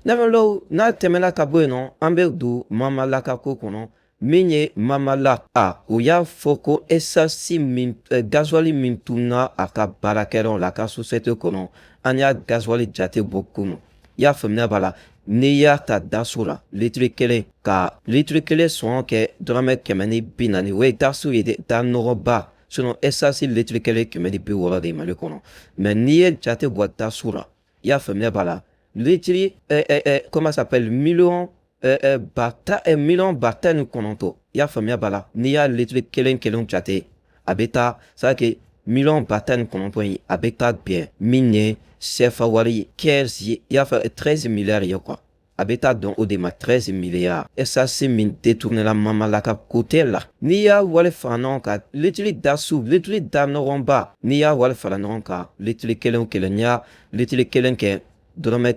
N'o n'a tɛmɛna ka bɔ yen nɔ, an bɛ don Mamala ka ko kɔnɔ. Min ye Mamala, a o y'a fɔ ko essence min, gasoil min tunna a ka baarakɛyɔrɔ la, a ka société kɔnɔ, an y'a gasoil jate bɔ kunun. I y'a faamuya b'a la, n'i y'a ta daso la, litiri kelen ka litiri kelen sɔngɔ kɛ dɔrɔmɛ 140, o ye daso ye dɛ, da nɔgɔba. Sinon essence litiri kelen 160 de ye Mali kɔnɔ. Mais n'i ye jate bɔ daso la, i y'a faamuya b'a la, litiri comment ça s'appelle, miliyɔn ba tan, miliyɔn 19,000, i y'a faamuya b'a la, n'i y'a litiri kelen kelen jate, a bɛ taa c'est à dire que miliyɔn 19,000 in, a bɛ taa bɛn min ye CFA wari 15 ye, i y'a fɔ 13 milliards ye quoi. A bɛ taa dɔn o de ma 13 milliards. Essence min détourné la Mamala ka côté la, n'i y'a wari fara ɲɔgɔn kan, litiri dasu, litiri da nɔgɔnba, n'i y'a wari fara ɲɔgɔn kan, litiri kelen o kelen, n'i y'a litiri kelen kɛ dɔrɔmɛ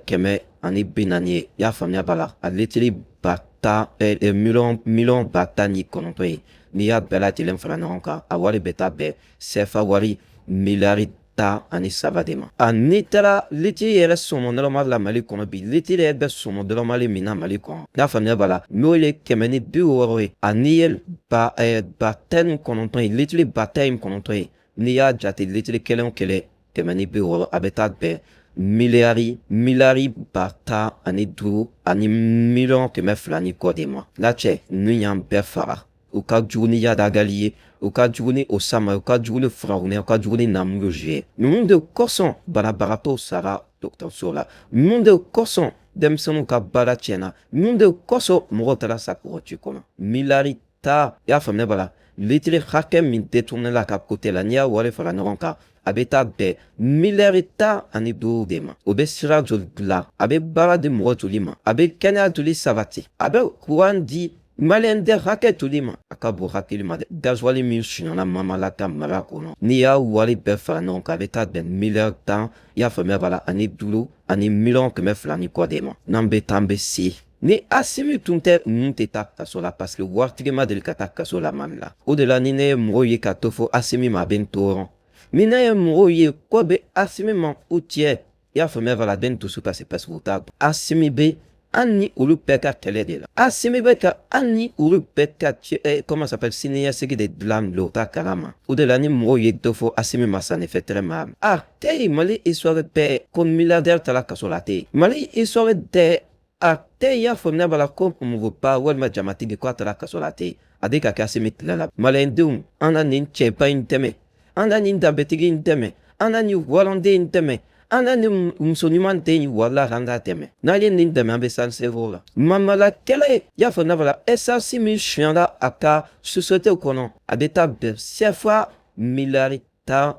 140 ye, i y'a faamuya b'a la, a litiri ba 10, miliyɔn 19,000 ye, n'i y'a bɛɛ lajɛlen fara ɲɔgɔn kan, a wari bɛ taa bɛn CFA wari miliyari 13 de ma. A n'i taara litiri yɛrɛ sɔngɔ normal la Mali kɔnɔ bi, litiri yɛrɛ bɛ sɔngɔ normal min na Mali kɔnɔ, i y'a faamuya b'a la, n'o ye 160 ye, a n'i ye ba 19 ye, litiri 19,000 ye, n'i y'a jate litiri kelen o kelen 160, a bɛ taa bɛn miliyari 15 ani miliyɔn 200 ni kɔ de ma. N'a cɛ ninnu y'an bɛɛ faga. U ka jugu ni Iyad Ag Ghali ye, u ka jugu ni Osama, u ka jugu ni Firawuna, u ka jugu ni Namuruzu ye. Ninnu de kosɔn banabagatɔw sara dɔgɔtɔrɔso la, ninnu de kosɔn denmisɛnninw ka baara tiɲɛna, ninnu de kosɔn mɔgɔw taara sa kɔgɔji kɔnɔ. Miliyari 10, i y'a faamuya b'a la, litiri hakɛ min détourné la ka côté la, n'i y'a wari fara ɲɔgɔn kan, a bɛ taa bɛn miliyari 15 de ma. O bɛ sira joli dilan? A bɛ baara di mɔgɔ joli ma? A bɛ kɛnɛya joli sabati? A bɛ kuran di maliyɛn den hakɛ joli ma? A ka bon hakili ma dɛ. Gasoil min suɲɛna Mamala ka mara kɔnɔ, n'i y'a wari bɛɛ fara ɲɔgɔn kan, a bɛ taa bɛn miliyari 10, i y'a faamuya b'a la, ani duuru ani miliyɔn 200 ni kɔ de ma. N'an bɛ taa, an bɛ se ni Asimi tun tɛ, ninnu tɛ taa kaso la, parce que waritigi ma deli ka taa kaso la Mali la. O de la, ni ne ye mɔgɔw ye ka to fɔ Asimi ma, a bɛ n tɔɔrɔ. Ni ne ye mɔgɔw ye ko bɛ Asimi ma u cɛ, i y'a faamuya b'a la, a bɛ n dusu kasi, parce que u t'a dɔn Asimi bɛ an ni olu bɛɛ ka kɛlɛ de la. Asimi bɛ ka an ni olu bɛɛ ka cɛ, comment ça s'appelle, siniɲɛsigi de dilan lo, ta kalama. O de la, ni mɔgɔw ye dɔ fɔ Asimi ma, ça ne fait très mal. A tɛ yen Mali histoire bɛɛ ko milliardaire taara kaso la, a tɛ yen Mali histoire tɛ, a tɛ, i y'a faamuya b'a la, ko mɔgɔba walima jamatigi ko a taara kaso la, a tɛ yen. A de ka kɛ Asimi tile la. Maliyɛndenw, an na nin cɛba in dɛmɛ, an na nin danbetigi in dɛmɛ, an na nin waladen in dɛmɛ, an na nin muso ɲuman den in, wala an k'a dɛmɛ. N'an ye nin dɛmɛ, an bɛ san seko la. Mamala kɛlɛ, i y'a faamuya b'a la, essence min sonyala a ka société kɔnɔ, a bɛ taa bɛn CFA miliyari 10,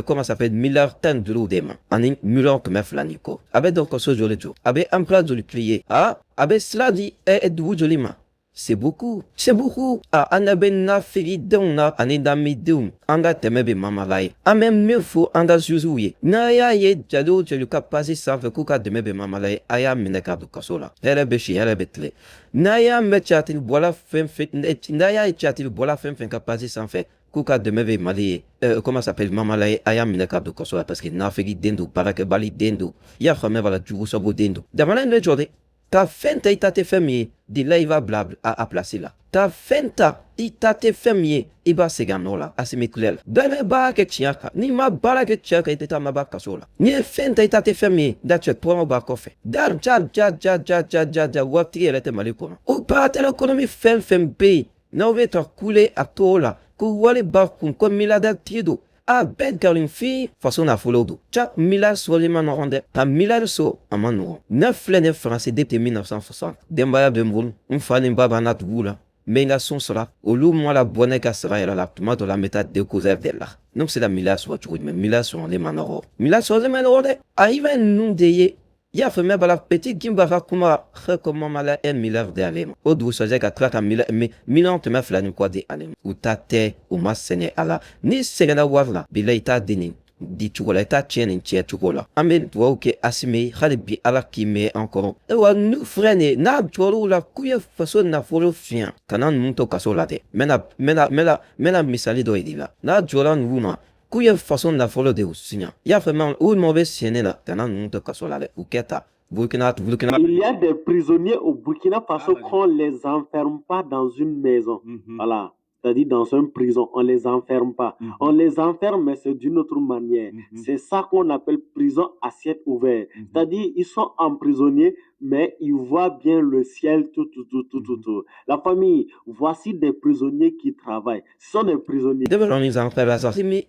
comment ça s'appelle, miliyari 15 de ma ani miliyɔn 200 ni kɔ. A bɛ dɔgɔtɔrɔso joli jɔ? A bɛ emploi joli créer? A bɛ sira di dugu joli ma? C'est beaucoup, c'est beaucoup. A an bɛ nafiridenw na ani damidenw, an ka tɛmɛ bɛ Mamala ye. An bɛ min fɔ an ka zuzuw ye, n'a y'a ye jali o jali ka pasi sanfɛ k'u ka dɛmɛ bɛ Mamala ye, a y'a minɛ ka don kaso la. Hɛrɛ bɛ si, hɛrɛ bɛ tile. N'a y'a mɛn catiri bɔla fɛn fɛn, n'a y'a ye catiri bɔla fɛn fɛn ka pasi sanfɛ k'u ka dɛmɛ bɛ Mali ye, comment ça s'appelle, Mamala ye, a y'a minɛ ka don kaso la, parce que nafigi den don, baarakɛbali den don, i y'a faamuya b'a la, jugu sago den don. Jamana in bɛ jɔ dɛ. Ka fɛn ta i ta tɛ fɛn min ye de la, i b'a bila a place la. Ka fɛn ta i ta tɛ fɛn min ye, i b'a segin a nɔ la. Asimi tile la, bɛɛ bɛ baara kɛ tiɲɛ kan. N'i ma baara kɛ tiɲɛ kan, i tɛ taa laban kaso la. N'i ye fɛn ta i ta tɛ fɛn min ye, da cɛ tɔɔrɔ b'a kɔfɛ. Da ja ja ja ja ja ja ja, waritigi yɛrɛ tɛ Mali kɔnɔ. O opérateur économique fɛn fɛn bɛ yen, n'aw bɛ ka kule a t'o la ko wari b'a kun, ko milliardaire tigi don, a bɛɛ nkalonfin faso nafolo don. Ca miliyari sɔrɔli ma nɔgɔn dɛ, ka miliyari sɔrɔ a ma nɔgɔn. Ne filɛ nin Faransi depuis 1960, denbaya bɛ n bolo, n fa ni n ba b'an na dugu la, n bɛ n ka so sɔrɔ, olu ma bɔ ne ka sara yɛrɛ la. Tuma dɔ la, n bɛ taa découvert de la. Ne bɛ se ka miliyari sɔrɔ cogo jumɛn? Miliyari sɔrɔli ma nɔgɔ, miliyari sɔrɔli ma nɔgɔ dɛ. A i bɛ ninnu de ye, i y'a faamuya b'a la, petit Gimba ka kuma ko Mamala 1 milliard di ale ma, o dugusajɛ ka tila ka miliyɔn 200 ni kɔ di ale ma. U ta tɛ, u ma sɛgɛn a la. N'i sɛgɛnna wari la bila, i t'a di nin di cogo la, i t'a tiɲɛ nin tiɲɛ cogo la. An bɛ dugawu kɛ Asimi ye hali bi, Ala k'i mɛn an kɔrɔ. Ayiwa, n'u filɛ nin ye, n'a jɔr'u la k'u ye faso nafolo fiɲɛ, kana ninnu to kaso la dɛ. N bɛna n bɛna n bɛna n bɛna misali dɔ yir'i la. N'a jɔra ninnu na k'u ye faso nafolo de siɲɛ, i y'a faamuya, u nɔ bɛ sɛnɛ la, kana ninnu to kaso la dɛ. U kɛ ta. Burkina, Burkina. Il y a des prisonniers au Burkina Faso qu'on ne les enferme pas dans une maison. Voilà. C'est-à-dire dans une prison, on ne les enferme pas. On les enferme, mais c'est d'une autre manière. C'est ça qu'on appelle prison à ciel ouvert. C'est-à-dire, ils sont emprisonnés, mais ils voient bien le ciel, tout, tout, tout, tout, tout, tout. La famille, voici des prisonniers qui travaillent. Ce sont des prisonniers.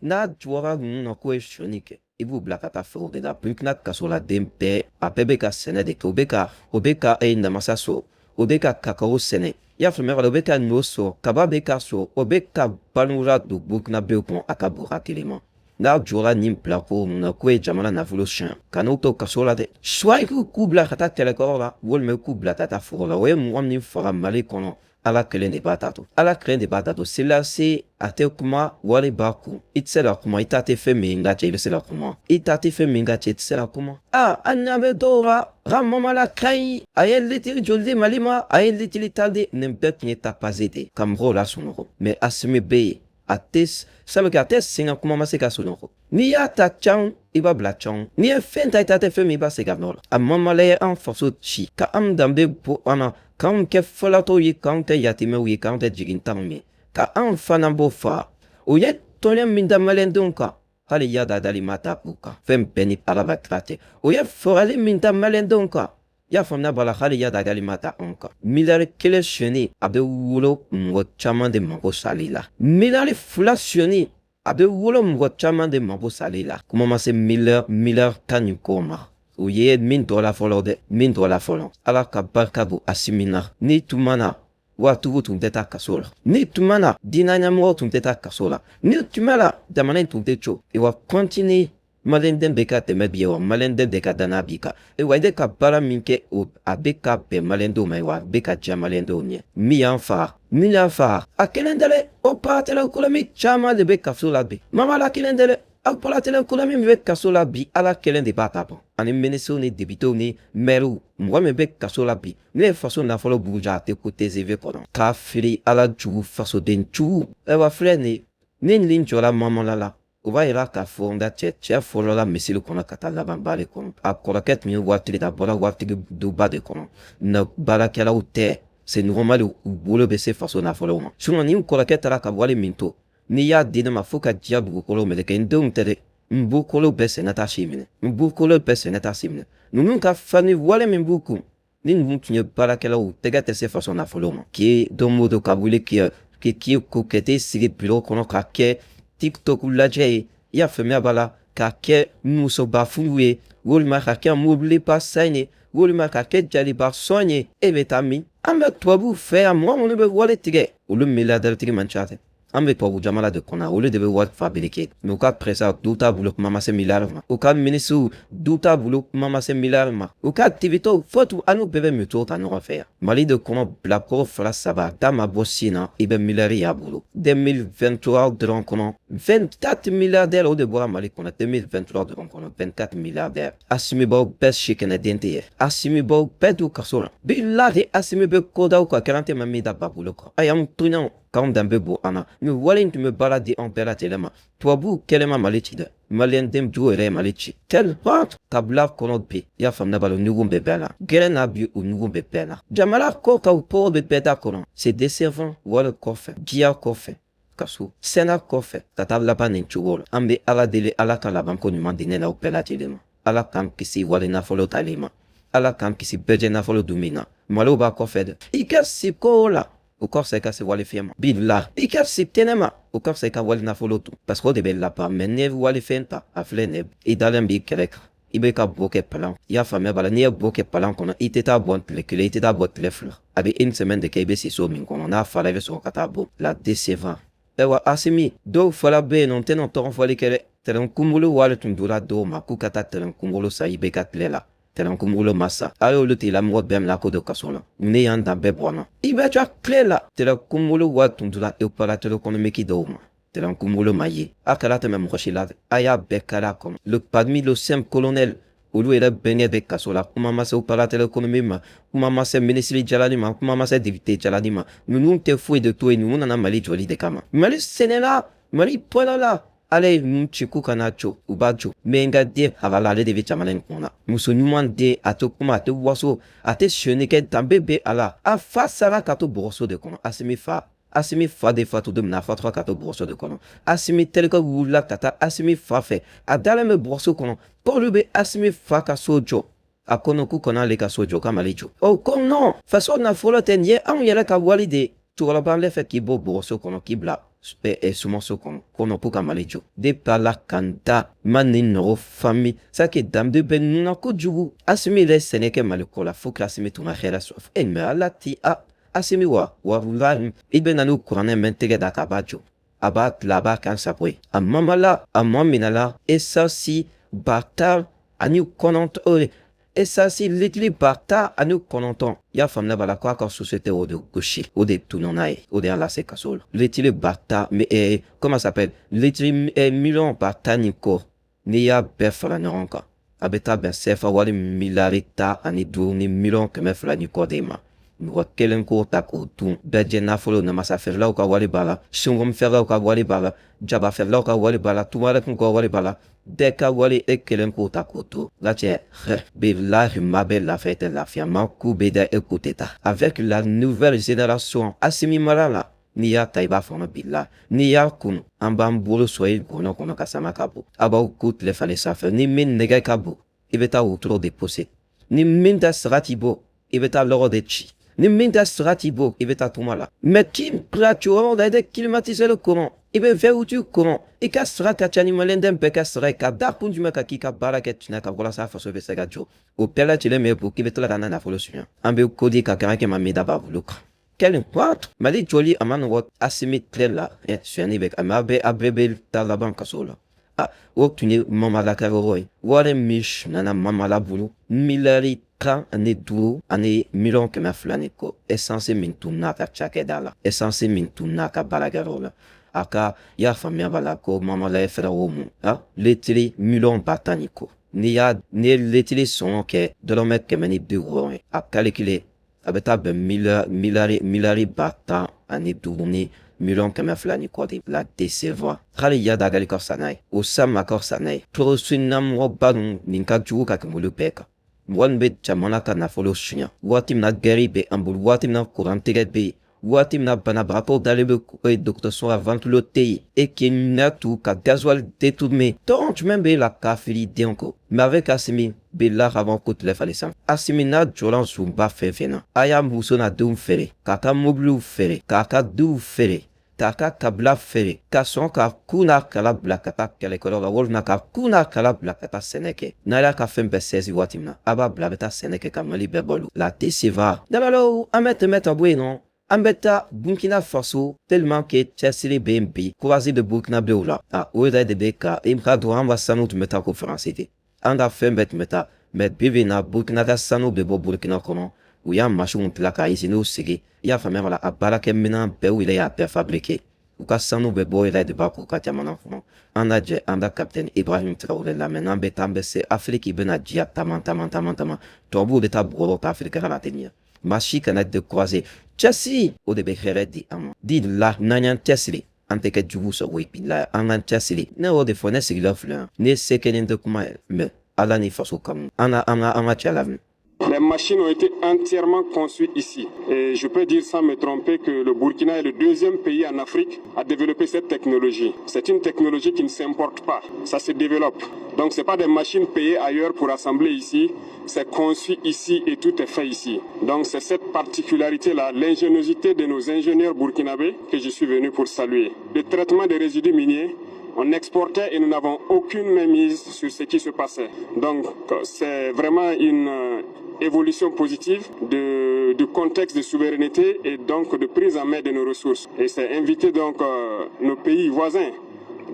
N'a jɔra ninnu na k'o ye sonyani kɛ, i b'u bila ka taa foro de la. Burkina kasoladen bɛɛ, a bɛɛ bɛ ka sɛnɛ de kɛ. U bɛ ka namasa sɔrɔ, u bɛ ka kakao sɛnɛ, i y'a faamuya? U bɛ ka ɲɔ sɔrɔ, kaba bɛ ka sɔrɔ, o bɛ ka balola don Burkina kɔnɔ. A ka bon hakili ma n'a jɔra nin bila ko mun na, k'o ye jamana nafolo suɲɛ ka n'u to kaso la dɛ. Soit i k'u bila ka taa kɛlɛkɛyɔrɔ la, walima i k'u bila ka taa foro la. O ye mɔgɔ min faga Mali kɔnɔ, Ala kelen de b'a ta to, Ala kelen de b'a ta to. Selase a tɛ kuma, wari b'a kun, i tɛ se ka kuma. I ta tɛ fɛn min ka cɛ, i bɛ se ka kuma. I ta tɛ fɛn min ka cɛ, i tɛ se ka kuma. Aa, hali n'an bɛ dɔw la Ramamala ka ɲi, a ye litiri joli di Mali ma? A ye litiri 10 di. Nin bɛɛ tun ye tapage de ka mɔgɔw lasunɔgɔ. Mais Asimi bɛ yen, a tɛ sabu a tɛ sen ka kuma ma se ka sunɔgɔ. N'i y'a ta can, i b'a bila can. N'i ye fɛn ta, i ta tɛ fɛn min, i b'a segin a nɔ la. A mamala ye an faso ci ka an danbe bɔ an na, k'anw kɛ fɔlatɔw ye, k'anw kɛ yatimɛw ye, k'anw kɛ jigintanw ye, ka anw fana bɔ fa. O ye tɔnɲɛ min da maliyɛndenw kan, hali yada dali ma ta u kan. Fɛn bɛɛ ni Ala b'a tila tɛ. O ye fagali min da maliyɛndenw kan, i y'a faamuya b'a la, hali yada dali ma ta anw kan. Miliyari 1 sonyɛni, a bɛ wolo mɔgɔ caman de mako sali la. Miliyari 2 sonyɛni, a bɛ wolo mɔgɔ caman de mako sali la. Kuma ma se miliyari 10 ni kɔ ma. O ye min dɔ la fɔlɔ dɛ, min dɔ la fɔlɔ. Ala ka barika don Asimi na. Ni tun ma na, waatiw tun tɛ taa kaso la. Ni tun ma na, diinɛ ɲɛmɔgɔw tun tɛ taa kaso la. Ni tun ma la, jamana in tun tɛ co. Wa continue, maliyɛnden bɛ ka tɛmɛ bi, wa maliyɛnden bɛ ka danaya b'i kan. Wa i bɛ ka baara min kɛ, o a bɛ ka bɛn maliyɛndenw ma, wa a bɛ ka diya maliyɛndenw ɲɛ. Min y'an faga, min y'an faga, a kelen tɛ dɛ. O paratɛlɛ kolomi caman de bɛ kaso la bi. Mamala kelen tɛ dɛ. A paratɛlɛ kolomi min bɛ kaso la bi, Ala kelen de b'a ta bɔ. Ani minisiriw ni depitew ni mɛriw, mɔgɔ min bɛ kaso la bi, ne ye faso nafolo buguja, a tɛ ko TGV kɔnɔ k'a feere. Ala jugu, fasoden jugu. Ayiwa, filɛ nin ye, ni nin jɔra Mamala la, o b'a yira k'a fɔ n ka cɛ, cɛ fɔlɔla misiri kɔnɔ ka taa laban baara kɔnɔ. A kɔrɔkɛ tun ye waritigi de, a bɔra waritigi duba de kɔnɔ na. Baarakɛlaw tɛ, c'est normal, u bolo bɛ se faso nafolo ma. Sinon ni n kɔrɔkɛ taara ka wari min to, n'i y'a di ne ma fo ka diya dugukolo meleke, n denw tɛ dɛ, n bukolo bɛɛ sɛnɛ t'a si minɛ, n bukolo bɛɛ sɛnɛ t'a si minɛ. Ninnu ka fani wale min b'u kun, ni ninnu tun ye baarakɛlaw, tɛgɛ tɛ se faso nafolo ma. K'i don o don ka wuli k'i k'i ko kɛ, t'e sigi biro kɔnɔ ka kɛ TikTok lajɛ ye, i y'a faamuya b'a la, ka kɛ musoba furu ye, walima ka kɛ mobiliba san ye, walima ka kɛ jaliba sɔn ye, e bɛ taa min? An bɛ tubabuw fɛ yan, mɔgɔ minnu bɛ wari tigɛ, olu milliardaire man ca dɛ. An bɛ tubabu jamana de kɔnɔ, olu de bɛ wari fabriquer. Mais u ka président du t'a bolo, kuma ma se miliyari ma. U ka ministres du t'a bolo, kuma ma se miliyari ma. U ka députés fo tu an n'u bɛɛ bɛ métro ta ɲɔgɔn fɛ yan Mali de kɔnɔ. Bilakoro fila saba da ma bɔ sin na, i bɛ miliyari y'a bolo. 2023 dɔrɔn kɔnɔ, 24 milliardaires, o de bɔra Mali kɔnɔ. 2023 dɔrɔn kɔnɔ, 24 milliardaires. Asimi baw bɛɛ si kɛnɛ den tɛ ye, Asimi baw bɛɛ t'u kaso la. Bilahi, Asimi bɛ kodaw kan kɛra tɛ ma min da ba bolo kan. A y'an tɔɲɔ k'anw danbe bɔ an na. Nin wale in tun bɛ baara di anw bɛɛ lajɛlen ma. Tubabuw kɛlen ma Mali ci dɛ, maliyɛnden jugu yɛrɛ ye Mali ci. Quelle honte! Kabila kɔnɔ bi, i y'a faamuya b'a la, ɲugun bɛ bɛɛ la. Gɛrɛ n'a bi, o ɲugun bɛ bɛɛ la. Jamana kɔ ka tɔgɔ bɛ bɛɛ da kɔnɔ. C'est décevant. Wari kɔfɛ, diya kɔfɛ, kaso sɛnɛ kɔfɛ, ka taa laban nin cogo la. An bɛ Ala deli, Ala ka labanko ɲuman di ne n'aw bɛɛ lajɛlen ma. Ala k'an kisi wari nafolo tali ma. Ala k'an kisi bɛɛjɛ nafolo dun min na. Malo b'a kɔfɛ dɛ. I ka si ko la, o ka fisa i ka se walifɛn ma. Bila i ka se tɛnɛ ma, o ka fisa i ka wali nafolo dun, parce que o de bɛ laban. Mais n'i ye walifɛn ta, a filɛ nin ye, i dalen b'i kɛrɛ kan, i bɛ ka bo kɛ palan, i y'a faamuya b'a la. N'i ye bo kɛ palan kɔnɔ, i tɛ taa bɔ tile 1, i tɛ taa bɔ tile 2, a bɛ une semaine de kɛ. I bɛ si so min kɔnɔ, n'a fara, i bɛ sɔrɔ ka taa bɔ. La décevant. Ayiwa, Asimi dɔw fɔla bɛ yen nɔ, n tɛna tɔgɔ fɔli kɛ dɛ. Tɛrɛn kunbolo wari tun donna dɔw ma k'u ka taa tɛrɛn kunbolo san. I bɛ ka tile la, tɛrɛn kunbolo ma sa, a y'olu tigilamɔgɔ bɛɛ minɛ ko don kaso la. Ne y'an dan bɛɛ bɔ na, i bɛ taa tile la, tɛrɛn kunbolo wari tun donna opérateur économique dɔw ma, tɛrɛn kunbolo ma ye. A kana tɛmɛ mɔgɔ si la dɛ, a y'a bɛɛ kari a kɔnɔ. Le parmi le simple colonel, olu yɛrɛ bɛnkɛ bɛ kaso la. Kuma ma se opérateur économique ma, kuma ma se ministre jalani ma, kuma ma se député jalani ma. Ninnu tɛ foyi de to yen. Ninnu nana Mali jɔli de kama. Mali sɛnɛla, Mali bɔla la. Ala ye mun ci k'u kana jɔ, u b'a jɔ. Mais n ka den halala, ale de bɛ jamana in kɔnɔ. Muso ɲuman den, a tɛ kuma, a tɛ waso, a tɛ sonyɛni kɛ, danbe bɛ a la. A fa sara ka to bɔgɔso de kɔnɔ. Asimi fa, Asimi fa de fatu don min na, a fatura ka to bɔgɔso de kɔnɔ. Asimi terikɛ wulila ka taa Asimi fa fɛ, a dalen bɛ bɔgɔso kɔnɔ k'olu bɛ Asimi fa ka so jɔ. A ko k'u kana ale ka so jɔ, k'a m'ale jɔ. O ko non, faso nafolo tɛ nin ye, anw yɛrɛ ka wali de. Cɛkɔrɔba bɛ fɛ k'i bɔ bɔgɔso kɔnɔ k'i bila sumanso kɔnɔ k'u ka Mali jɔ. Depuis ala ka n da ma nin nɔgɔ fami sake danbe bɛ nuna kojugu. Asimi yɛrɛ sɛnɛ kɛ Mali ko la fo que Asimi tun ka hɛrɛ sɔrɔ. E mais ala ti a Asimi wa walahi, i bɛ na n'u kuranɛ mɛn tɛgɛ da k'a b'a jɔ, a b'a tila, a b'a kan sago ye. A mamala a mɔ minɛla essence 19,000, essence litiri 19,000. I y'a faamuya b'a la k'a ka société o de gosi, o de tununa n'a ye, o de y'a lase kaso la. Litiri ba 10, mais comment ça s'appelle, litiri miliyɔn 10 000 ni kɔ, n'i y'a bɛɛ fara ɲɔgɔn kan, a bɛ taa bɛn CFA wari miliyari 15 ni miliyɔn 200 ni kɔ de ma. Mɔgɔ kelen k'o ta k'o dun bɛɛ jɛ nafolo, namasa feerelaw ka wari b'a la, sungɔm feerelaw ka wari b'a la, jaba feerelaw ka wari b'a la, tumarekun ka wari b'a la, bɛɛ ka wari, e kelen k'o ta k'o to lacɛ. Bilahi, ma bɛ lafiya tɛ lafiya ma k'u bɛ da e k'u tɛ taa. Avec la nouvelle génération Asimi mara la, n'i y'a ta i b'a fɔ bila, n'i y'a kunu, an b'an bolo sɔ i gɔnɔ kɔnɔ ka sama ka bɔ. A b'aw ku tile falen sanfɛ. Ni min nɛgɛ ka bon, i bɛ taa wotoro de pose. Ni min tɛ saga t'i bɔ, i bɛ taa lɔgɔ de ci. Ni min tɛ saga t'i bɔ, i bɛ taa tuma la. Mais k'i bila cogo la, i tɛ climatiseur kɔnɔ, i bɛ V8 kɔnɔ, i ka sara ka ca ni maliyɛnden bɛɛ ka sara ye, ka da kun jumɛn kan k'i ka baara kɛ tiɲɛ kan walasa faso bɛ se ka jɔ? O bɛɛ lajɛlen bɛ bɔ k'i bɛ tila ka na nafolo suɲɛ. An bɛ ko di ka kɛra kɛmɛ min da b'a bolo kan. Quel honte! Mali jɔli a ma nɔgɔ. Asimi tile la, suyɛnni bɛ a bɛɛ bɛ taa laban kaso la. A o tun ye Mamala ka yɔrɔ ye. Wari min nana Mamala bolo, miliyari 15 ani miliyɔn 200 ni kɔ, essence min tununa a ka cakɛda la, essence min tununa a ka baarakɛyɔrɔ la, a ka i y'a faamuya b'a la ko Mamala ye fɛɛrɛ o mun a litiri miliyɔn 10 000 ni kɔ. N'i ye litiri sɔngɔ kɛ dɔrɔmɛ 160 ye, a calculer, a bɛ taa bɛn miliyari 15 ni miliyɔn 200 ni kɔ de la décevoir. Hali Iyad Ag Ghali ka fisa n'a ye, Osama ka fisa n'a ye, tɔgɔsunamɔgɔba ninnu, nin ka jugu ka tɛmɛ olu bɛɛ kan. Mɔgɔ min bɛ jamana ka nafolo suɲɛ waati min na guerre bɛ an bolo, waati min na kuran tigɛ bɛ yen, waati min na banabagatɔw dalen bɛ dɔgɔtɔrɔso la, ventilo tɛ yen, e k'i ɲɛ tu ka gasoil détourné, tɔgɔ jumɛn bɛ la kafiri den kɔ? Mais avec Asimi bila ka bɔ ko tile falen san, Asimi n'a jɔra sunba fɛn fɛn na, a y'a muso n'a denw feere, k'a ka mobiliw feere, k'a ka duw feere, k'a ka kabila feere, ka sɔn ka ku n'a kala bila ka taa kɛlɛkɛyɔrɔ la, walima ka ku n'a kala bila ka taa sɛnɛ kɛ. N'a y'a ka fɛn bɛɛ sɛsi waati min na, a b'a bila a bɛ taa sɛnɛ kɛ ka Mali bɛɛ balo la décevoir. Dabalo, an bɛ tɛmɛ ka bɔ yen nɔ, an bɛ taa Burkina Faso. Tellement que cɛsiri bɛ yen bi, courage bɛ Burkinabéw la. A o yɛrɛ de bɛ ka i ka dɔn an ka sanu tun bɛ taa ko Faransi de, an ka fɛn bɛɛ tun bɛ taa. Mais bi bi in na, Burkina ka sanu bɛ bɔ Burkina kɔnɔ. U y'a masiw dilan ka usines sigi, i y'a faamuya b'a la, a baarakɛminɛn bɛɛ u yɛrɛ y'a bɛɛ fabriquer. U ka sanu bɛ bɔ yɛrɛ de b'a k'u ka jamana kɔnɔ. An lajɛ, an ka capitaine Ibrahim Traoré lamɛn. N'an bɛ taa, an bɛ se Afiriki bɛna diya taman taman taman taman. Tubabuw bɛ taa bɔgɔ ta Afiriki ka na teliya. Maa si kana décourager, cɛsiri o de bɛ hɛrɛ di an ma. Di la n'an y'an cɛsiri, an tɛ kɛ jugu sago ye. Bila an k'an cɛsiri. Ne y'o de fɔ, ne sigilen filɛ yan, ne se kelen tɛ kuma ye, mais ala ni faso kanu, an ka an ka an ka cɛ lamɛn. Les machines ont été entièrement conçues ici. Et je peux dire sans me tromper que le Burkina est le deuxième pays en Afrique à développer cette technologie. C'est une technologie qui ne s'importe pas, ça se développe. Donc ce n'est pas des machines payées ailleurs pour assembler ici, c'est conçu ici et tout est fait ici. Donc c'est cette particularité-là, l'ingéniosité de nos ingénieurs burkinabés que je suis venu pour saluer. Le traitement des résidus miniers, on exportait et nous n'avons aucune mainmise sur ce qui se passait. Donc c'est vraiment une évolution positive du contexte de souveraineté et donc de prise en main de nos ressources. Et c'est inviter donc nos pays voisins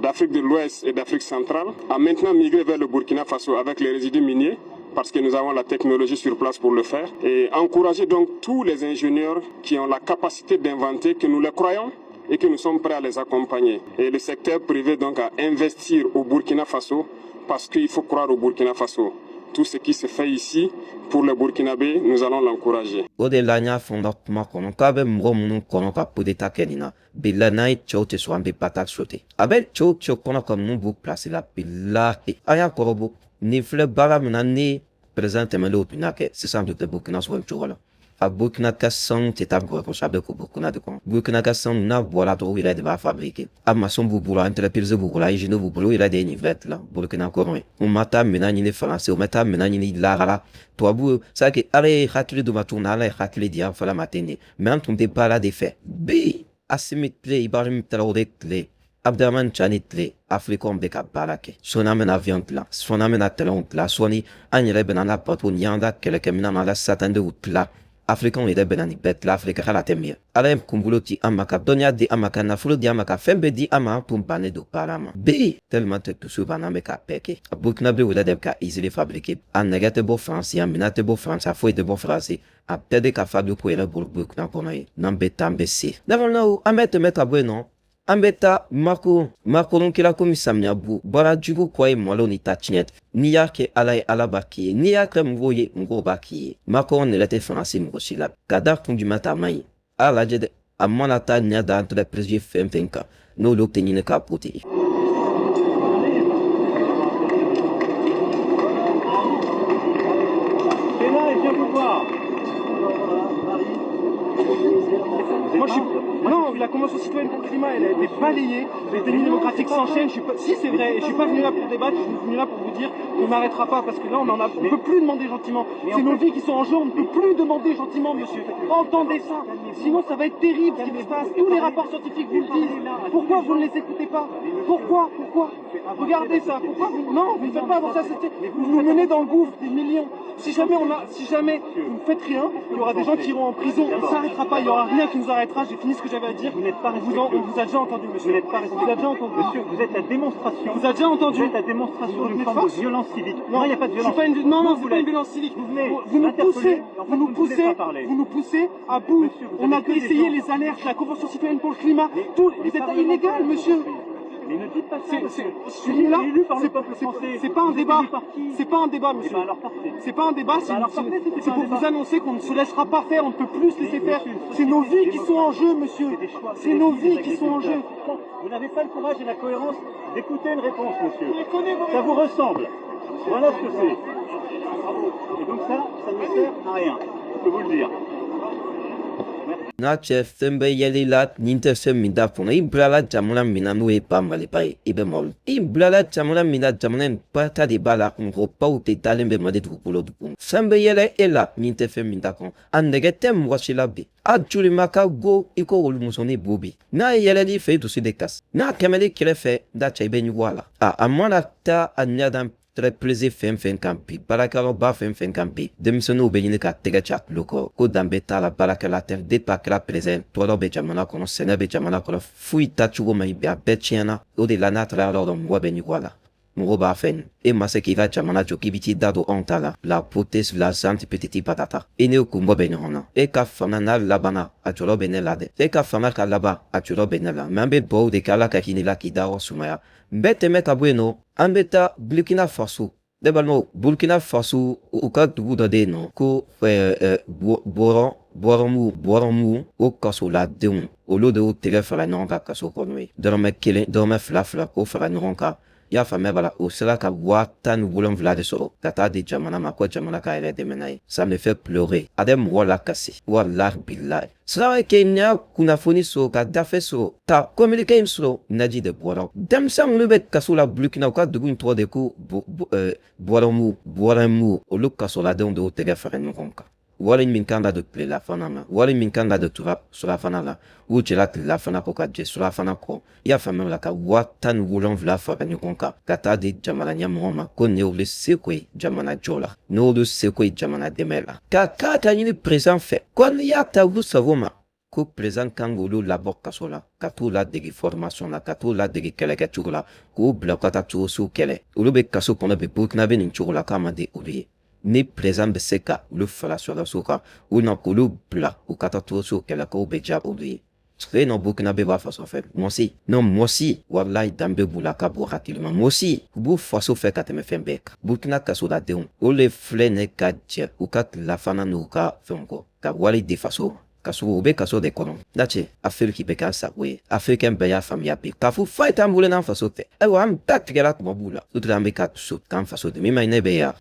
d'Afrique de l'Ouest et d'Afrique centrale à maintenant migrer vers le Burkina Faso avec les résidus miniers, parce que nous avons la technologie sur place pour le faire, et encourager donc tous les ingénieurs qui ont la capacité d'inventer, que nous les croyons et que nous sommes prêts à les accompagner. Et le secteur privé donc à investir au Burkina Faso, parce qu'il faut croire au Burkina Faso. Tout ce qui se fait ici pour les Burkinabés, nous allons l'encourager. O de la n y'a fɔ n ka kuma kɔnɔ k'a bɛ mɔgɔ minnu kɔnɔ ka coup d'état kɛ nin na, bilahi, n'an ye cɛw tɛ sɔn, an bɛ bata sauter. A bɛ cɛw cɛw kɔnɔ ka ninnu b'u place la, bilahi, an y'a kɔrɔbɔ. Nin filɛ baara min na, ni président tɛmɛnlenw tun y'a kɛ, sisan tun tɛ Burkina sɔrɔ nin cogo la. A Burkina ka sanu tɛ taa mɔgɔ kɔsɔ, a bɛ ko Burkina de kɔnɔ. Burkina ka sanu n'a bɔra dɔrɔn, u yɛrɛ de b'a fabriquer. A maçon b'u bolo, entreprise b'u bolo, ingénieur b'u bolo, u yɛrɛ de ye nin fɛn dilan Burkina kɔnɔ ye. U ma taa minɛn ɲini Faransi, u ma taa minɛn ɲini lahara tubabu. C'est que Ala ye hakili d'u ma cogo min na, Ala ye hakili di an fana ma ten de. Mais an tun tɛ baara de fɛ bi. Assimi tile, Ibrahim Traoré tile, Abdramane Tiani tile, Africain bɛ ka baara kɛ. Sɔɔni an bɛna avion dilan, sɔɔni an bɛna train dilan, sɔɔni an yɛrɛ bɛna an ka bateau ni an ka kɛlɛkɛminɛn n'an ka citerne dilan. Africain yɛrɛ bɛna nin bɛɛ dilan. Afiriki hala tɛ min ye, Ala ye kunkolo di an ma, ka dɔnniya di an ma, ka nafolo di an ma, ka fɛn bɛɛ di an ma, an tun bannen don baara ma. Bi tellement tɛ dusu b'an na, an bɛ k'a bɛɛ kɛ. A Burkinabé yɛrɛ de bɛ ka usine fabriquer. A nɛgɛ tɛ bɔ Faransi, a minɛn tɛ bɔ Faransi, a foyi tɛ bɔ Faransi, a bɛɛ de ka fabriquer yɛrɛ bolo Burkina kɔnɔ ye. N'an bɛ taa, an bɛ se. Ne an bɛ tɛmɛ ka bɔ yen nɔ, an bɛ taa Macron. Macron kɛra komi samiya bu baara jugu kɔ ye, malo ni ta tiɲɛ. N'i y'a kɛ Ala ye, Ala b'a k'i ye. N'i y'a kɛ mɔgɔw ye, mɔgɔw b'a k'i ye. Macron yɛrɛ tɛ Faransi mɔgɔ si la. Ka da kun jumɛn ta man ɲi, a lajɛ dɛ. A mana taa ɲɛ da entreprise fɛn fɛn kan, n'olu tɛ ɲini k'a pote. Là, il vient vous voir. Moi, je suis... Non, la Convention citoyenne pour le climat, elle a été balayée. Les dénis démocratiques s'enchaînent. Je suis pas... Si, c'est vrai. Et je suis pas venu là pour débattre. Je suis venu là pour vous dire qu'on n'arrêtera pas parce que là, on en a... on peut plus demander gentiment. C'est nos vies qui sont en jeu. On ne peut plus demander gentiment, monsieur. Entendez ça. Sinon, ça va être terrible ce qui se passe. Tous les rapports scientifiques vous le disent. Pourquoi vous ne les écoutez pas? Pourquoi? Pourquoi? Regardez ça. Pourquoi vous... Non, vous ne faites pas avancer cette... Vous nous menez dans le gouffre des millions. Si jamais on a... Si jamais vous ne faites rien, il y aura des gens qui iront en prison. On ne s'arrêtera pas. Il n'y aura rien qui nous arrêtera. J'ai fini ce que j'avais à dire. Vous n'êtes pas On vous a déjà entendu, monsieur. Vous n'êtes pas On vous a déjà entendu. Monsieur, vous êtes la démonstration. On vous a déjà entendu. Vous êtes la démonstration d'une forme de violence civique. Non, il n'y a pas de violence. Pas une... Non, non, c'est pas une violence civique. Vous venez vous nous poussez, vous nous poussez, vous nous poussez à bout. Monsieur, on a essayé les alertes, la Convention citoyenne pour le climat. Tout, vous êtes illégal, monsieur. Mais ne dites pas ça. Celui-là, c'est pas un débat. C'est pas un débat, monsieur. C'est pas un débat. C'est pour vous annoncer qu'on ne se laissera pas faire. On ne peut plus se laisser faire. C'est nos vies qui sont en jeu, monsieur. C'est nos vies qui sont en jeu. Vous n'avez pas le courage et la cohérence d'écouter une réponse, monsieur. Ça vous ressemble. Voilà ce que c'est. Et donc ça, ça ne sert à rien. Je peux vous le dire. N'a cɛ fɛn bɛɛ yɛlɛ la, nin tɛ fɛn min da kɔnɔ, i bilala jamana min na, n'o ye ba Maliba ye, i bɛ malo. I bilala jamana min na, jamana in barika de b'a la, mɔgɔbaw de dalen bɛ Mali dugukolo dugu. Fɛn bɛ yɛlɛ e la, nin tɛ fɛn min da kɔnɔ, a nɛgɛ tɛ mɔgɔ si la bi. A joli ma ka go i ko olu musonin bo bi. N'a ye yɛlɛli fɛ, i dusu de kasi. N'a tɛmɛli kɛrɛfɛ da cɛ, i bɛ ɲugu a la. A mana taa a ɲɛ entreprise fɛn fɛn kan bi, baarakɛyɔrɔba fɛn fɛn kan bi, denmisɛnninw bɛ ɲini ka tɛgɛ ci a tulo kɔrɔ ko danbe t'a la, baarakɛla tɛ. Depuis a kɛra président, tɔɔrɔ bɛ jamana kɔnɔ, sɛnɛ bɛ jamana kɔnɔ, foyi tacogo man ɲi bi, a bɛɛ tiɲɛna. O de la, n'a taara yɔrɔ dɔ, mɔgɔ bɛ ɲugu a la, mɔgɔ b'a fɛ. E ma se k'i ka jamana jɔ, k'i bɛ t'i da don anw ta la, la potese la zante petiti patata. I ne kun bɔ bɛ ɲɔgɔn na. E ka fanga n'a labanna, a jɔyɔrɔ bɛ ne la dɛ. E ka fanga ka laban, a jɔyɔrɔ bɛ ne la. Mais an bɛ dugawu de kɛ, Ala ka hinɛ la k'i da yɔrɔ sumaya. N bɛ tɛmɛ ka bɔ yen nɔ, an bɛ taa Burkina Faso. Ne balimaw, Burkina Faso, u ka dugu dɔ de yen nɔ ko Bɔrɔmu, Bɔrɔmu. O kasoladenw, olu de y'u tɛgɛ fara ɲɔgɔn kan kaso kɔnɔ ye, dɔrɔmɛ kelen, dɔrɔmɛ fila fila, k'o fara ɲɔgɔn kan. I y'a faamuya b'a la, o sera ka 17,000 de sɔrɔ ka taa di jamana ma, ko jamana k'a yɛrɛ dɛmɛ n'a ye. Ça me fait pleurer, a bɛ mɔgɔ lakasi, walahi bilahi. Sira kɛ n'i y'a kunnafoni sɔrɔ, ka gafe sɔrɔ, ka communiqué in sɔrɔ, naji de bɔra. Denmisɛn minnu bɛ kaso la Burkina, u ka dugu in tɔgɔ de ko Bɔrɔmu, Bɔrɔmu. Olu kasoladenw de y'u tɛgɛ fara ɲɔgɔn kan. Wari min kan ka don tilelafana ma, wari min kan ka don surafana la, u jɛra tilelafana kɔ ka jɛ surafana kɔ. I y'a faamuya la, ka 17,000 fara ɲɔgɔn kan ka taa di jamana ɲɛmɔgɔ ma, ko nin y'olu seko ye jamana jɔ la, nin y'olu seko ye jamana dɛmɛ la, ka k'a ka ɲini président fɛ ko n'i y'a ta olu sago ma, ko président kan k'olu labɔ kaso la, ka t'u ladege formation la, ka t'u ladege kɛlɛkɛcogo la, k'u bila ka taa cogo kɛlɛ. Olu bɛ kaso kɔnɔ bi, Burkina bɛ nin cogo la, k'a ma di olu ye. Ni président bɛ se ka olu fara sɔrɔdasiw kan, u na k'olu bila u ka taa cogo kɛlɛ, k'o bɛ diya olu ye. E non, Burkinabé b'a faso fɛ. Moi aussi, non, moi aussi, walayi, danbe b'u la ka bɔ hakili ma. Moi aussi, u b'u faso fɛ ka tɛmɛ fɛn bɛɛ kan. Burkina kasoladenw, o le filɛ nin ka jɛ u ka tilafana n'u ka fɛnw kɔ ka wari di faso ma. Kaso, u bɛ kaso de kɔnɔ. Lacɛ, Afiriki bɛ k'an sago ye. Afirikɛn bɛɛ y'a faamuya bi k'a fɔ foyi t'an bolo n'an faso tɛ. Ayiwa, an da tigɛra tubabuw la. O de la an bɛ ka so k'an faso de min ma ne bɛ yan,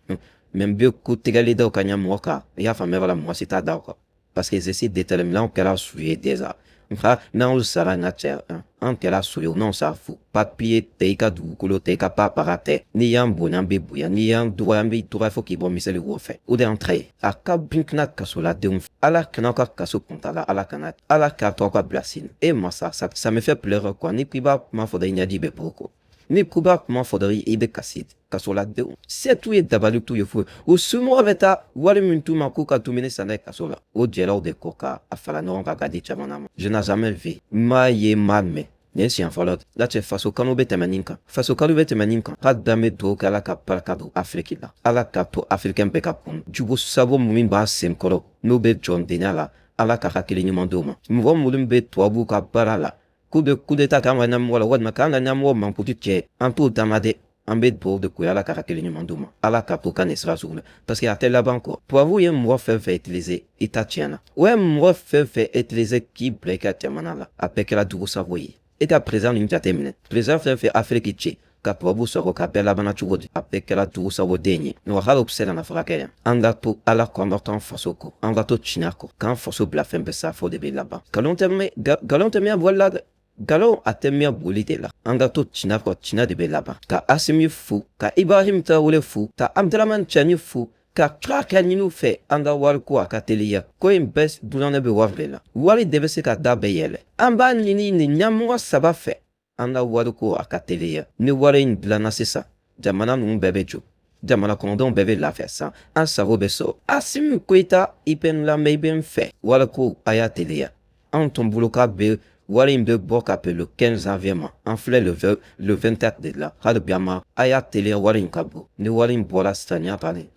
mɛ n bɛ ko tigɛli dɔw ka ɲɛ mɔgɔ kan. I y'a faamuya b'a la, mɔgɔ si t'a da o kan parce que je suis déterminé. Anw kɛra su ye déjà, nka n'anw sara, n ka cɛ, an kɛra su ye. N'anw sa fu, papiye tɛ, i ka dugukolo tɛ, i ka papaga tɛ. N'i y'an bonya, an bɛ bonya. N'i y'an dɔgɔya, an bɛ dɔgɔya fo k'i bɔ miseli wo fɛ. O de y'an ta ye. A ka Burkina kasoladenw, Ala kana aw ka kaso kuntala, Ala kana, Ala k'a to aw ka bila sini. E masa, ça me fait pleurer quoi. Ni k'i b'a kuma fɔ dɔrɔn, i ɲɛji bɛ bɔ ko. Ni k'i b'a kuma fɔ dɔrɔn, i bɛ kasi. Kasoladenw, se t'u ye, dabali t'u ye, foyi. U somɔgɔw bɛ taa wari min t'u ma k'u ka dumuni san n'a ye kaso la, o jɛlaw de kɔ ka a fara ɲɔgɔn kan ka di jamana ma. Je n'ai jamais vu, n m'a ye, n m'a mɛn, nin ye siɲɛ fɔlɔ. Lacɛ, faso kanu bɛ tɛmɛ nin kan, faso kanu bɛ tɛmɛ nin kan. Ka danbe dugawu kɛ, Ala ka barika don Afiriki la, Ala ka to Afirikɛn bɛɛ ka kun jugu sabu min b'a sen kɔrɔ n'o bɛ jɔndenya la, Ala ka hakili ɲuman d'o ma. Mɔgɔ minnu bɛ tubabuw ka baara la k'u bɛ coup d'état k'an ka ɲɛmɔgɔ la, walima k'an ka ɲɛmɔgɔ mankutu cɛ, an t'o dama dɛ. An bɛ dugawu de ko Ala ka hakili ɲuman d'u ma, Ala ka to ka nin sira sugu la, parce que a tɛ laban kɔ. Tubabu ye mɔgɔ fɛn fɛn utiliser, i ta tiɲɛna. O ye mɔgɔ fɛn fɛn utiliser k'i bila i ka jamana la, a bɛɛ kɛra dugu sago ye. E ka président nin jateminɛ, président fɛn fɛn Afiriki cɛ ka tubabu sɔrɔ ka bɛɛ labana cogo di? A bɛɛ kɛra dugu sago den ye. Wa hali o bɛ se ka na faga kɛ yan. An ka to Ala kɔ, an ka to an faso kɔ, an ka to tiɲɛ kɔ, k'an faso bila fɛn bɛɛ sa fo de bɛ laban. Nkalon tɛ mɛn, nkalon tɛ mɛn bɔli la dɛ. Nkalon a tɛ mɛn boli de la. An ka to tiɲɛ kɔ, tiɲɛ de bɛ laban. Ka Asimi fo, ka Ibrahim Traoré fo, ka Abdramane Tiani fo, ka tila ka ɲini u fɛ an ka wari ko a ka teliya. Ko in bɛɛ dunannen bɛ wari de la. Wari de bɛ se ka da bɛɛ yɛlɛ. An b'a ɲini nin ɲɛmɔgɔ saba fɛ, an ka wari ko a ka teliya. Ni wari in dilanna sisan, jamana ninnu bɛɛ bɛ jɔ, jamana kɔnɔdenw bɛɛ bɛ lafiya san, an sago bɛ sɔrɔ. Asimi Goïta, i bɛ n lamɛn, i bɛ n fɛ, wari ko a y'a teliya. Anw tun bolo k'a bɛ wari in bɛ bɔ ka bɛn le 15 janvier ma. An filɛ le 24 de la. Hali bi a ma. A y'a teliya, wari in ka bɔ. Ni wari in bɔra sisan, nin y'a bannen.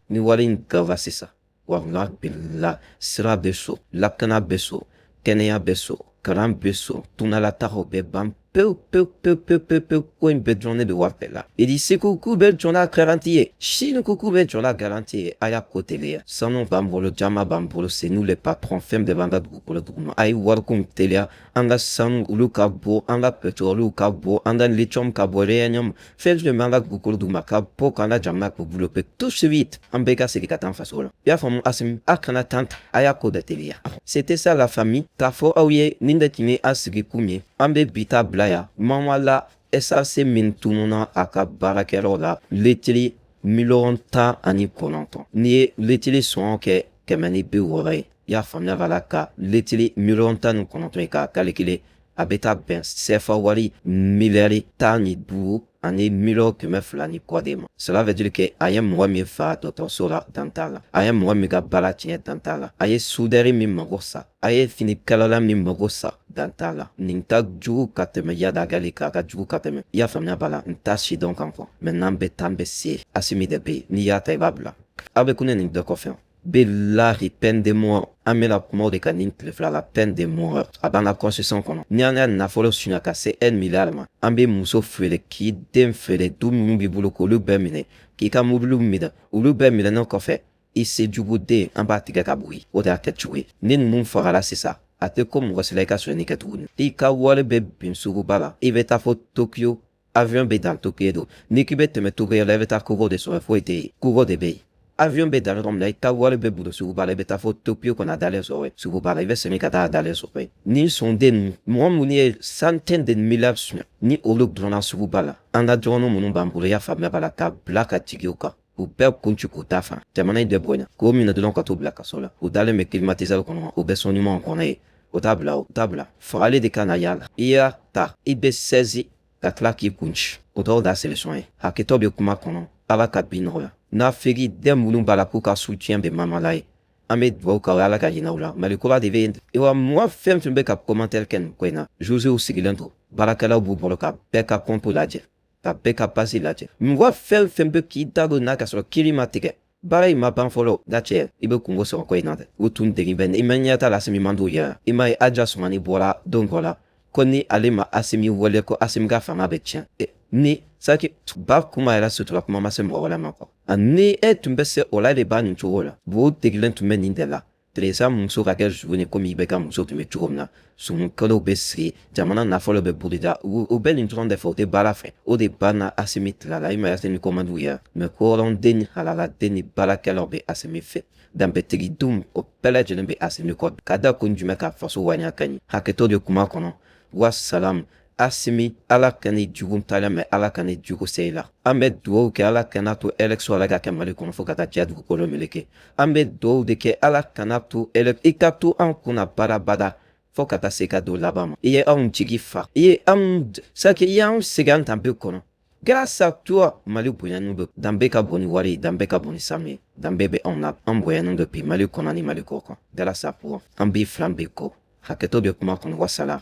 Ni wari in gava sisan, walahi bila, sira bɛ so, lakana bɛ so, kɛnɛya bɛ so, kalan bɛ so, tunalataw bɛ ban pewu pewu pewu pewu pewu pewu. Ko in bɛɛ dɔrɔn ne bɛ wari bɛɛ la. Irisi ko k'u bɛ jɔ n'a garantie ye, Chine ko k'u bɛ jɔ n'a garantie ye. A y'a ko teliya. Sanu b'an bolo, jama b'an bolo, c'est nous les patrons. Fɛn bɛɛ b'an ka dugukolo duguma. A ye wariko in teliya. An ka sanu olu ka bɔ, an ka pétrole ka bɔ, an ka lithium ka bɔ, uranium, fɛn fɛn b'an ka dugukolo duguma ka bɔ, k'an ka jamana k'o développer tout de suite. An bɛɛ ka segin ka taa an faso la. I y'a faamu, Asimi, a kana tan, a y'a ko de teliya. C'était ça la famille. K'a fɔ aw ye, nin de tun ye an sigi kun ye. An bɛ bi ta bila yan. Mamala SAC min tununa a ka baarakɛyɔrɔ la, litiri 19 000 000, n'i ye litiri sɔngɔ kɛ 160 ye, i y'a faamuya b'a la, ka litiri 19 000 000 ye k'a calculer, a bɛ taa bɛn CFA wari miliyari 15 ani miliyɔn 200 ni kɔ de ma. Cela veut dire que a ye mɔgɔ min fa dɔgɔtɔrɔso la, dan t'a la. A ye mɔgɔ min ka baara tiɲɛ, dan t'a la. A ye soudeur min mago sa, a ye finikalala min mago sa, dan t'a la. Nin ka jugu ka tɛmɛ Yadagali kan, a ka jugu ka tɛmɛ. I y'a faamuya b'a la, n t'a si dɔn kan kɔ. Mɛ n'an bɛ taa, an bɛ se. Asimi de bɛ yen, n'i y'a ta, i b'a bila. Aw bɛ kun nin bɛɛ kɔfɛ, bilahi, peine de mort. An bɛna kuma o de kan nin tile 2 la. Peine de mort, a b'an ka constitution kɔnɔ. Ni an ka nafolo suɲɛ ka se 1 milliard ma, an bɛ muso feere, k'i den feere, du minnu b'i bolo k'olu bɛɛ minɛ, k'i ka mobiliw minɛ. Olu bɛɛ minɛnen kɔfɛ, i sejugu den, an b'a tigɛ ka bɔ yen. O de y'a kɛcogo ye. Ni ninnu fagara sisan, a tɛ ko mɔgɔ si la i ka sonyɛli kɛ tuguni. I ka wari bɛ bin suguba la, i bɛ taa fɔ Tokyo, avion bɛ dan Tokyo don. N'i k'i bɛ tɛmɛ Tokyo la, i bɛ taa kogo de sɔrɔ, foyi tɛ yen, kogo de bɛ yen. Avion bɛ dan yɔrɔ min na, i ka wari bɛ bolo suguba la, i bɛ taa fɔ Tokyo kɔnɔ, a dalen sɔrɔ yen suguba la, i bɛ segin ka taa a dalen sɔrɔ yen. Ni sɔnden ninnu, mɔgɔ minnu ye centaine de milliards suɲɛ, ni olu donna suguba la, an ka dɔgɔnin minnu b'an bolo, i y'a faamuya b'a la, ka bila ka jigin u kan, u bɛɛ kun ci k'u ta fan. Jamana in bɛ bonya k'o minɛ dɔrɔn ka t'u bila kaso la. U dalen bɛ climatiseur kɔnɔ, u bɛ so ɲumanw kɔnɔ yen. O t'a bila, o t'a bila. Fagali de kan na yala. I y'a ta, i bɛ saisi ka tila k'i kun ci. O dɔw da solution ye. Hakɛtɔ bɛ kuma kɔnɔ. Ala ka bin nɔgɔya. N'Afrique den minnu b'a la k'u ka soutien bɛ Mamala ye, an bɛ dugawu k'aw ye, Ala ka hinɛ u la. Mali kura de bɛ yen wa. Mɔgɔ fɛn fɛn bɛ ka commentaire kɛ nin ko in na, jugew sigilen don, baarakɛlaw b'u bolo ka bɛɛ ka compte lajɛ, ka bɛɛ ka page lajɛ. Mɔgɔ fɛn fɛn bɛ k'i da don n'a ka sɔrɔ kiiri ma tigɛ. Baara in ma ban fɔlɔ, dacɛ, i bɛ kungo sɔrɔ ko in na dɛ. U tun degi bɛ i ma ɲɛ t'a la. Asimi man d'u ye. I m'a ye, Aja Sumani bɔra don dɔ la ko ni ale ma Asimi wele, ko Asimi ka fanga bɛ tiɲɛ. Ni saki ba kuma yɛrɛ sutura, kuma ma se mɔgɔ wɛrɛ ma kɔ. Ni e tun bɛ se o la de ba nin cogo la, o degilen tun bɛ nin de la. Teresa muso ka kɛ zugu ni komi i bɛ ka muso tun bɛ cogo min na, sunkalo bɛ sigi, jamana nafolo bɛ bolida, u bɛ nin dɔrɔn de fɛ, u tɛ baara fɛ. O de banna. Asimi tilala, i ma Asimi kɔmandi ye, mɛ hɔrɔnden ni halaladen ni baarakɛlaw bɛ Asimi fɛ, danbetigi denw, o bɛɛ lajɛlen bɛ Asimi kɔ. Ka da kun jumɛn ka faso wariya ka ɲi? Hakɛto de kuma kɔnɔ. Wasalam. Asimi, Ala ka ni jugu tala mɛ, Ala ka ni jugu se i la. An bɛ dugawu kɛ, Ala kana to élection ala ka kɛ Mali kɔnɔ fo ka taa diɲɛ dugukolo meleke. An bɛ dugawu de kɛ, Ala kana to i ka to an kunna baarabada fo ka taa se ka don laban ma. I ye anw jigi fa, i ye anw saki, i y'anw segin an danbe kɔnɔ. Grâce à toi, Mali bonyanen bɛ. Danbe ka bon ni wari ye, danbe ka bon ni sanu ye. Danbe bɛ anw na, an bonyanen bɛ bi Mali kɔnɔ ni Mali kɔ kan. Grâce à toi, an b'i fila, an b'i kɔ. Hakɛto bɛ kuma kɔnɔ. Wasala.